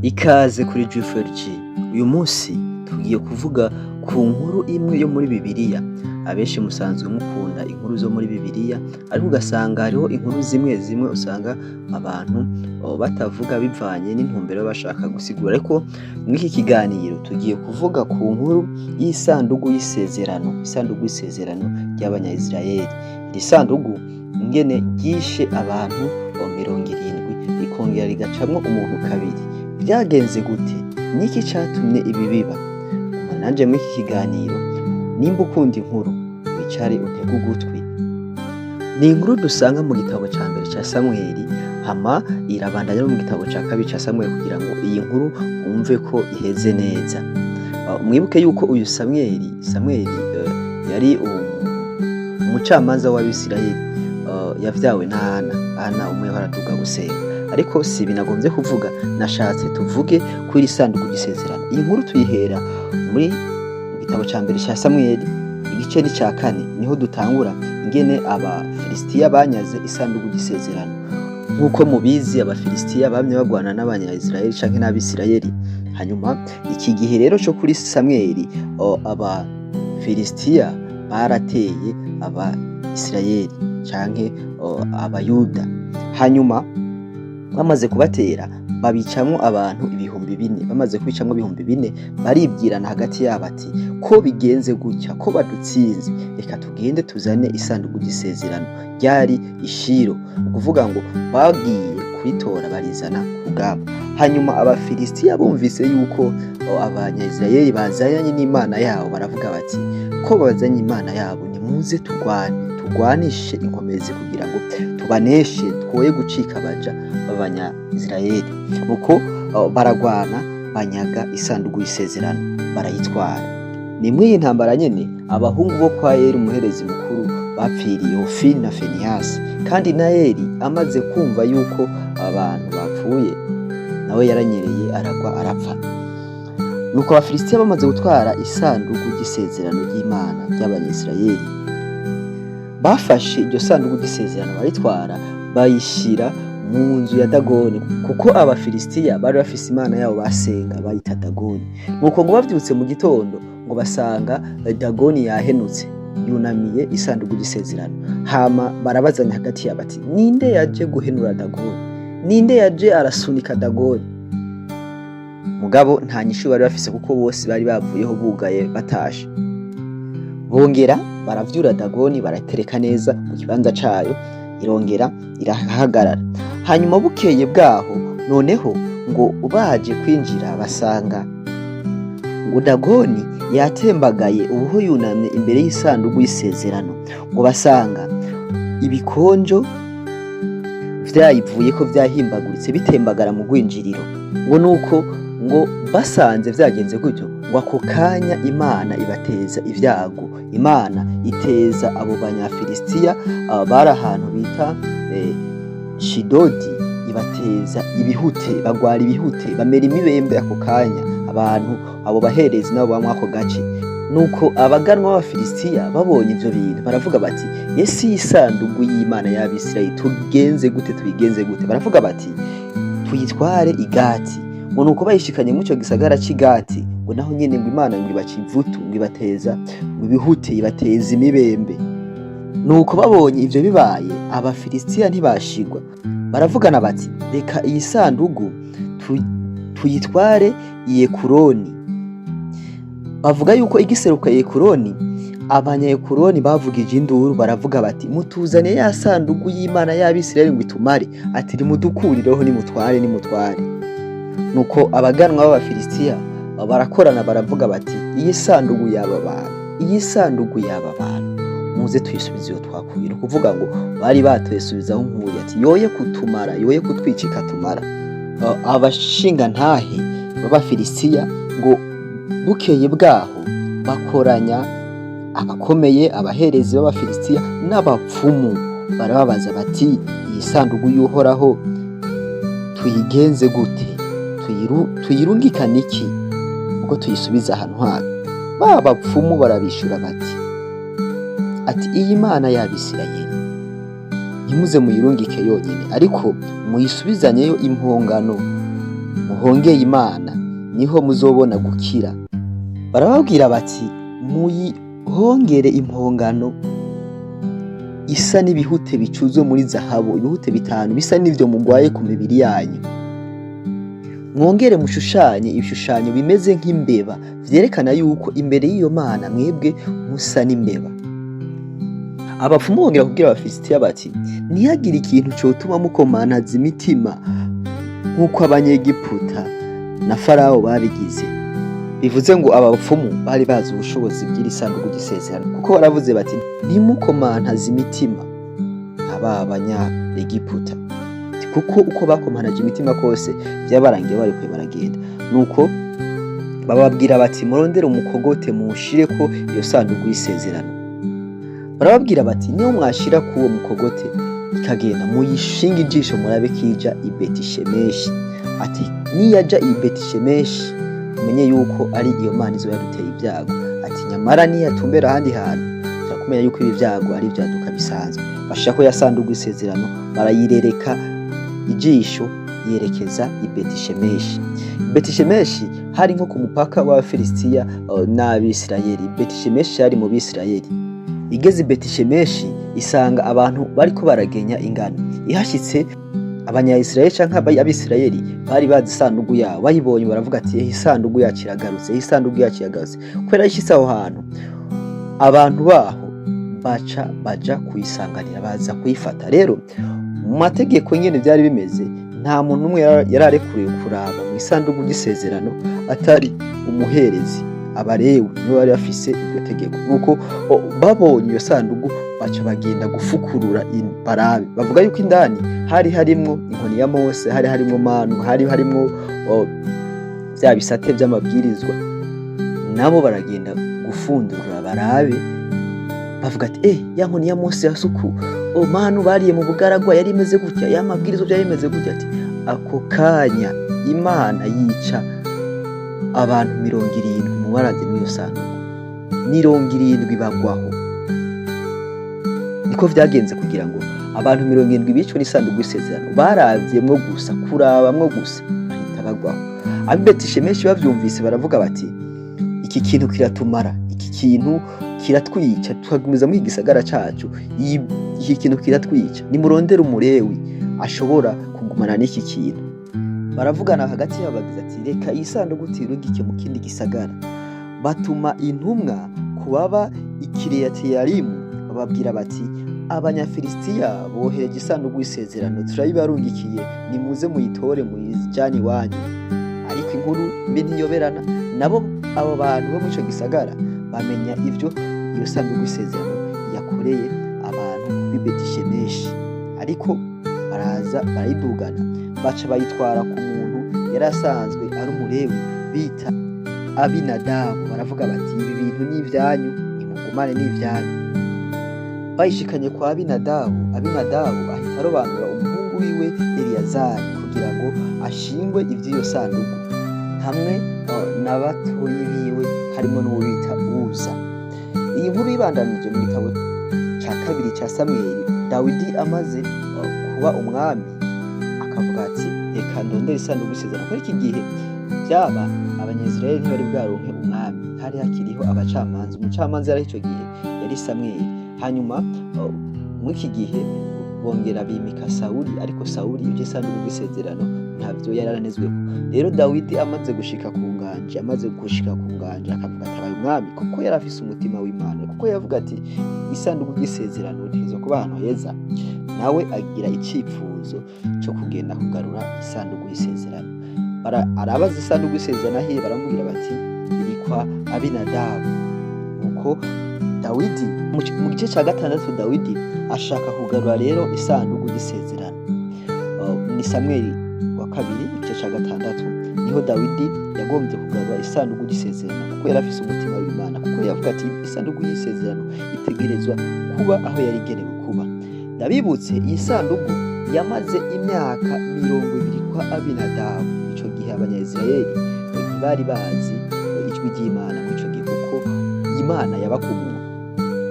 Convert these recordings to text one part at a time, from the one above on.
Ikaze kuri G4G. Uyu munsi tugiye kuvuga ku nkuru imwe yo muri Bibiliya. Abenshi musanzwe mukunda inkuru zo muri Bibiliya, ariko ugasanga hariho inkuru zimwe zimwe usanga abantu batavuga bivanye n'intumbero baba bashaka gusigura. Ariko muri iki kiganiro tugiye kuvuga ku nkuru y'isandugu y'isezerano, isandugu y'isezerano ry'Abanya-Israel. Iri sandugu ingene ryishe abantu 70, rikongera rigacamwo umuntu kabiri. Vyagenze gute? Niki catumye ibi biba? Gumana nanje muri iki kiganiro. Nimba ukunda inkuru, wicare utege ugutwi. Ni inkuru dusanga mu gitabo ca mbere ca Samweli, hama irabandanya no mu gitabo ca kabiri ca Samweli kugira ngo iyi nkuru wumve ko iheze neza. Mwibuke yuko uyu Samweli yari umucamanza w'Abisirayeli, yavyawe na Ana. Ana umwe yahora aduga gusenga. Ariko si ibi nagomvye kuvuga, nashatse tuvuge kuri iri sanduku ry'isezerano. Iyi nkuru tuyihera muri mu gitabo ca mbere ca Samweli, igice ni ca kane, niho dutangura ingene Abafilisitiya banyaze isanduku ry'isezerano. Nk'uko mubizi, Abafilisitiya bamye bagwana n'Abanya-Israeli canke n'Abisirayeli. Hanyuma iki gihe rero co kuri Samweli, Abafilisitiya barateye Abaisirayeli canke Abayuda. Hanyuma bamaze kubatera, babicamwo abantu 4000. Bamaze kwicamwo 4000, baribwirana hagati yabo ati: "Ko bigenze gutya, ko badutsinze, reka tugende tuzane isanduku ry'isezerano ryari Ishiro." Ukuvuga ngo bagiye kuritora, barizana ku rugamba. Hanyuma Abafilisitiya bumvise yuko Abanya-Israeli bazanye n'Imana yabo, baravuga bati: "Ko bazanye Imana yabo, nimuze turwane, turwanishe inkomezi kugira ngo tubaneshe, twoye gucika abaja b'Abanya-Israeli." Nuko baragwana, banyaga isanduku y'isezerano, barayitwara. Ni muri iyi ntambara nyene abahungu bo kwa Eli, umuherezi mukuru, bapfiriye, Hofini na Feniyasi. Kandi na Eli amaze kumva yuko abantu bapfuye, nawe yaranyereye, aragwa, arapfa. Nuko Abafilisitiya bamaze gutwara isanduku ry'isezerano ry'Imana ry'Abanyisirayeli, bafashe iryo sanduku ry'isezerano, baritwara, bayishira mu nzu ya Dagoni, kuko Abafilisitiya bari bafise imana yabo basenga bayita Dagoni. Nuko ngo bavyutse mu gitondo, ngo basanga Dagoni yahenutse, yunamiye isanduku ry'isezerano. Hama barabazanya hagati yabo ati: "Ninde yaje guhenura Dagoni? Ninde yaje arasunika Dagoni?" Mugabo nta nyishu bari bafise, kuko bose bari bavuyeho bugaye batashe. Bongera baravyura Dagoni, baratereka neza mu kibanza cayo, irongera irahagarara. Hanyuma bukeye bwaho noneho, ngo baje kwinjira, basanga ngo Dagoni yatembagaye, ubuho yunamye imbere y'isanduku y'isezerano. Ngo basanga ibikonjo vyayivuyeko, vyahimbaguritse, bitembagara mu rwinjiriro. Ngo nuko ngo basanze vyagenze gutyo, ngo ako kanya Imana ibateza ivyago. Imana iteza abo Banyafilisitiya bari ahantu bita Shidodi, ibateza ibihute, bagwara ibihute, bamera imibembe ako kanya, abantu abo baherezi nabo bamwe ako gace. Nuko abaganwa b'Abafilisitiya babonye ivyo bintu, baravuga bati: "Ese iyi sandugu y'Imana y'Abisirayeli tugenze gute? Tuyigenze gute?" Baravuga bati: "Tuyitware Igati." Ngo nuko bayishikanye muri ico gisagara c'Igati, ngo naho nyene ngo Imana ngo ibaca ivutu, ngo ibateza ngo ibihute, ibateza imibembe. Nuko babonye ivyo bibaye, Abafilisitiya ntibashigwa, baravugana bati: "Reka iyi sandugu tuyitware i Ekuroni." Bavuga yuko igiseruka i Ekuroni, Abanyaekuroni bavugije induru, baravuga bati: "Mutuzaniye ya sandugu y'Imana y'Abisirayeli ngo itumare?" Ati: "Nimudukurireho, nimutware, nimutware." Nuko abaganwa b'Abafilisitiya barakorana, baravuga bati: "Iyi sandugu y'aba bantu, iyi sandugu y'aba bantu, muze tuyisubize iyo twakuye." Ni ukuvuga ngo bari batoyisubizaho nkuye, ati yoye kutumara, yoye kutwica ikatumara. Abashingantahe b'Abafilisitiya ngo bukeye bwaho bakoranya abakomeye, abaherezi b'Abafilisitiya n'abapfumu, barababaza bati: "Iyi sandugu y'Uhoraho tuyigenze gute? Tuyirungikane iki ubwo tuyisubiza ahantu hayo?" Ba bapfumu barabishura bati, ati: "Iyi Mana y'Abisirayeli ntimuze muyirungike yonyine, ariko muyisubizanyeyo impongano." Mu Muhongeye Imana, niho muzobona gukira. Barababwira bati: muyihongere impongano isa n'ibihute bicuzwe muri zahabu, ibihute 5 bisa n'ivyo mugwaye ku mibiri yanyu. Mwongere mushushanye ibishushanyo bimeze nk'imbeba, vyerekana yuko imbere y'iyo mana mwebwe musa n'imbeba. Abapfumu bongera kubwira Abafilisitiya bati: ntihagire ikintu cotuma mukomantaza imitima nk'uko Abanyegiputa na Farawo babigize. Bivuze ngo aba bapfumu bari bazi ubushobozi bw'iri sanduku ry'isezerano, kuko baravuze bati: ntimukomantaze imitima nka ba Banyaegiputa, kuko uko bakomanaje imitima kose vyabarangiye barikuye baragenda. Nuko bababwira bati: murondere umukogote muwushireko iyo sanduku y'isezerano. Barababwira bati: niyo mwashira k'uwo mukogote ikagenda, muyishinga ijisho murabe kija i Betishemeshi. Ati: niyaja i Betishemeshi mumenye yuko ari iyo Mana izoba yaduteye ibyago. Ati: nyamara niyatumbera ahandi hantu turakumenya yuko ibi vyago ari ivyaduka bisanzwe. Bashirako ya sanduku y'isezerano, barayirereka ijisho, yerekeza i Betishemeshi. Betishemeshi hari nko ku mupaka w'Abafilisitiya n'Abisirayeli. Betishemeshi yari mu Bisirayeli. Igeze i Betishemeshi isanga abantu bariko baragenya ingano. Ihashitse, Abanyayisirayeli canke Abisirayeli bari bazi isandugu yabo, bayibonye baravuga ati: isandugu yacu iragarutse, isandugu yacu iragarutse. Kubera ishitse aho hantu, abantu baho baca baja kuyisanganira, baza kuyifata. Rero mu mategeko nyene vyari bimeze, nta muntu umwe yararekuriwe kuraba mu isandugu ry'isezerano atari umuherezi. Abalewi nibo bari bafise iryo tegeko. Nuko babonye iyo sandugu, baca bagenda gufukurura barabe. Bavuga yuko indani hari harimwo inkoni ya Mose, hari harimwo manu, hari harimwo vya bisate vy'amabwirizwa. Nabo baragenda gufundurura barabe, bavuga ati: ya nkoni ya Mose ya suku, manu bariye mu bugaragwa yari imeze gutya, ya mabwirizwa byari bimeze gutya. Ati ako kanya Imana yica abantu 70 mu baravye muri iyo sanduku, 70 bagwaho. Niko vyagenze kugira ngo abantu 70 bicwe n'isanduku y'isezerano, baravyemwo gusa, kurabamwo gusa, bahita bagwaho. Ab'i Betishemeshi bavyumvise baravuga bati: iki kintu kiratumara, iki kintu kiratwica, tukagumiza muri iki gisagara cacu, iki kintu kiratwica, nimurondere Umulewi ashobora kugumana n'iki kintu. Baravugana hagati yabo, bagize ati: reka iyi sanduku tuyirungike mu kindi gisagara. Batuma intumwa ku baba i Kiriyatiyarimu, bababwira bati: Abanyafilisitiya bohereje isanduku y'isezerano, turayibarungikiye, nimuze muyitore muyijane iwanyu. Ariko inkuru mbi ntiyoberana, nabo abo bantu bo muri ico gisagara bamenya ivyo iyo sanduku y'isezerano yakoreye abantu b'i Betishemeshi. Ariko baraza barayidugana, baca bayitwara ku muntu yari asanzwe ari Umulewi bita Abinadabu. Baravuga bati: ibi bintu ni ivyanyu, nimugumane, ni ivyanyu. Bayishikanye kwa Abinadabu, Abinadabu ahita arobanura umuhungu wiwe Eliyazari kugira ngo ashingwe ivy'iyo sanduku hamwe na batoyi biwe, harimo n'uwo bita Uza. Iyi nkuru ibandanije mu gitabo ca kabiri ca Samweli. Dawidi amaze kuba umwami, akavuga ati: reka ndondere isanduku y'isezerano. Kuri iki gihe vyaba Abanyisirayeli ntibari bwaronke umwami, hari hakiriho abacamanza. Umucamanza yari ico gihe yari Samweli. Hanyuma muri iki gihe bongera bimika Sawuli, ariko Sawuli ivy'isanduku y'isezerano ntavyo yari aranezweko. Rero Dawidi amaze gushika ku nganje, akavuga ati abaye umwami, kuko yari afise umutima w'Imana, kuko yavuga ati isanduku ry'isezerano ritegerezwa kuba ahantu heza, nawe agira icifuzo co kugenda kugarura isanduku y'isezerano. Arabaza isanduku y'isezerano ahiye, baramubwira bati iri kwa Abinadabu. Nuko Dawidi mu gice ca 6, Dawidi ashaka kugarura rero isanduku y'isezerano. Ni Samweli wa kabiri igice ca 6, niho Dawidi yagombye kugarura isanduku y'isezerano, kuko yari afise umutima w'Imana, kuko yavuga ati isanduku y'isezerano itegerezwa kuba aho yari igenewe kuba. Ndabibutse, iyi sanduku yamaze imyaka 20 kwa Abinadabu. Ico gihe Abanyayisirayeli ntibari bazi ijwi ry'Imana muri ico gihe, kuko Imana yaba ku muntu,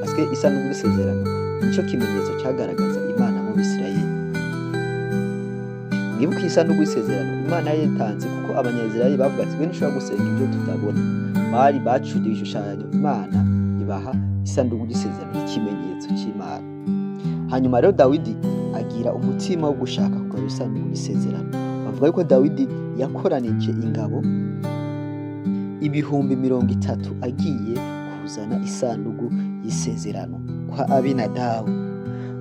parce que isanduku y'isezerano nico kimenyetso cagaragaza Imana mu Bisirayeli. Mwibuke isanduku y'isezerano Imana yayitanze kuko Abanyayisirayeli bavuga ati: "Twe ntidushobora gusenga ibyo tutabona." Bari bacuriye ibishushanyo, Imana ibaha isanduku y'isezerano nk'ikimenyetso c'Imana. Hanyuma rero Dawidi agira umutima wo gushaka kugarura isanduku y'isezerano. Bavuga yuko Dawidi yakoranije ingabo 30,000 agiye kuzana isanduku y'isezerano kwa Abinadabu.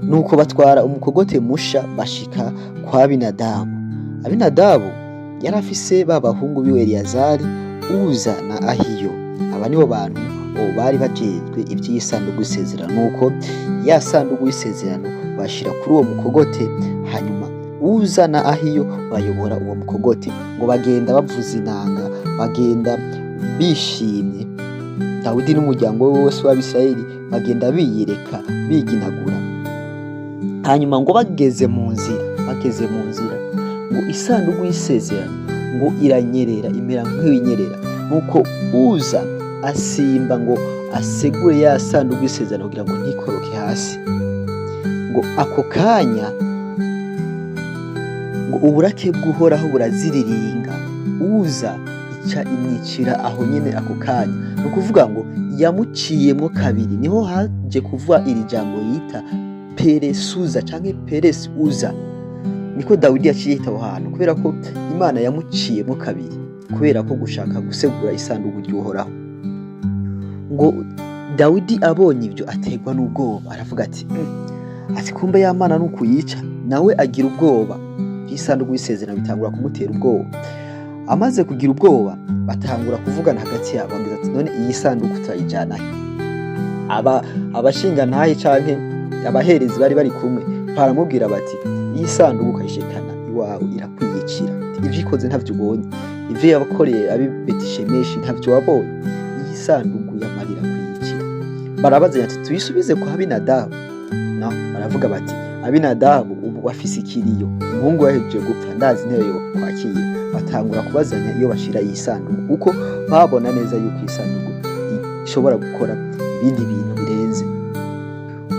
Nuko batwara umukogote musha, bashika kwa Abinadabu. Abinadabu yari afise ba bahungu biwe Eliyazari, Uza na Ahiyo. Aba nibo bantu bari bajejwe ivy'iyi sanduku y'isezerano. Nuko ya sanduku y'isezerano bashira kuri uwo mukogote, hanyuma Uza na Ahiyo bayobora uwo mukogote. Ngo bagenda bavuza inanga, bagenda bishimye. Dawidi n'umuryango we wose w'Abisirayeli bagenda biyereka, biginagura. Hanyuma ngo bageze mu nzira, ngo isanduku y'isezerano ngo iranyerera, imera nk'iyinyerera. Nuko Uza asimba ngo asegure ya sanduku y'isezerano kugira ngo ntikoroke hasi. Ngo ako kanya ngo uburake bw'Uhoraho buraziriringa, Uza ica imwicira aho nyene ako kanya. Ni ukuvuga ngo yamuciyemwo kabiri. Niho haje kuva iri jambo yita Peresuza canke Peresi Uza. Niko Dawidi yaciye yita aho hantu, kubera ko Imana yamuciyemwo kabiri kubera ko gushaka gusegura isanduku ry'Uhoraho. Ngo Dawidi abonye ibyo aterwa n'ubwoba, aravuga ati: Ati kumbe ya Mana nukuyica." Nawe agira ubwoba bw'isanduku y'isezerano, bitangura kumutera ubwoba. Amaze kugira ubwoba, batangura kuvugana hagati yabo, bagize ati: "None iyi sanduku turayijana he?" Aba abashingantahe canke abaherezi bari bari kumwe baramubwira bati: "Iyi sanduku ukayishikana iwawe irakwiyicira. Ivyo ikoze ntavyo ubonye? Ivyo yabakoreye abi Betishemeshi ntavyo wabonye? Iyi sanduku yamarira kwiyicira." Barabazanya ati: "Tuyisubize kwa Abinadabu?" No baravuga bati: "Abinadabu ubu afise ikiriyo, umuhungu yahejeje gupfa, ndazi intebe yo kwakira." Batangura kubazanya iyo bashira iyi sanduku, kuko babona neza yuko iyi sanduku ishobora gukora ibindi bintu birenze.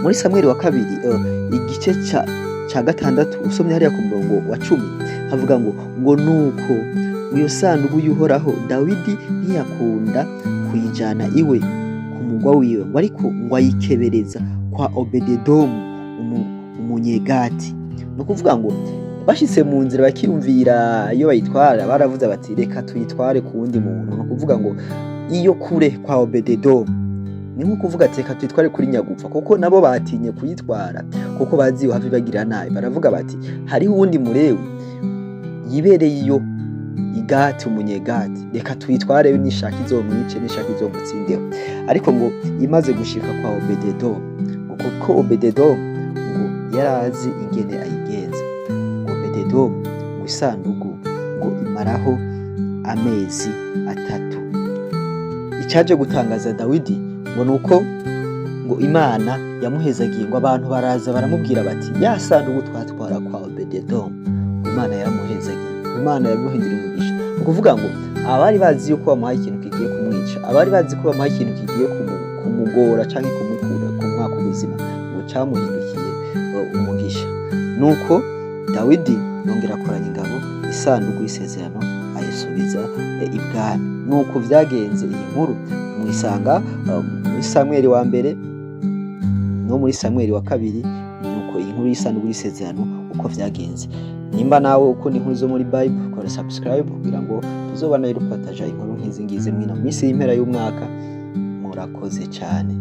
Muri Samweli wa kabiri, igice ca 6, usomye hariya ku murongo wa 10, havuga ngo nuko iyo sanduku y'Uhoraho Dawidi ntiyakunda kuyijana iwe ku mugwa wiwe, ngo ariko ngo ayikebereza kwa Obededomu umunyegati. Ni ukuvuga ngo bashitse mu nzira bakiyumvira iyo bayitwara, baravuze bati: "Reka tuyitware ku wundi muntu." Ni ukuvuga ngo iyo kure kwa Obededomu, ni nko kuvuga ati: "Reka tuyitware kuri nyagupfa," kuko nabo batinye kuyitwara kuko bazi yohava ibagirira nabi. Baravuga bati: "Hariho uwundi Murewi yibereye iyo Igati, umunyegati, reka tuyitware, nishaka izomwice, nishaka izomutsindeho." Ariko ngo imaze gushika kwa Obededomu, ngo kuko Obededomu ngo yarazi ingene ayigenza, ngo Obededomu ngo isandugu ngo imaraho amezi 3. Icaje gutangaza Dawidi ngo nuko ngo Imana yamuhezagiye, ngo abantu baraza baramubwira bati: "Ya sandugu twatwara kwa Obededomu, ngo Imana yaramuhezagiye, Imana yamuhindura umugisha." Ni ukuvuga ngo abari bazi yuko bamuhaye ikintu kigiye kumwica, abari bazi ko bamuhaye ikintu kigiye kumugora canke kumukura kumwaka ubuzima, ngo camuhindukiye umugisha. Nuko Dawidi yongera akoranya ingabo, isanduku y'isezerano ayisubiza ibwami. Nuko vyagenze. Iyi nkuru muyisanga muri Samweli wa mbere no muri Samweli wa kabiri. Nuko iyi nkuru y'isanduku y'isezerano uko vyagenze. Nimba nawe ukunda inkuru zo muri Bible, kora subscribe kugira ngo tuzobana rero, partager inkuru nk'izi ngizi mwino minsi y'impera y'umwaka. Murakoze cane.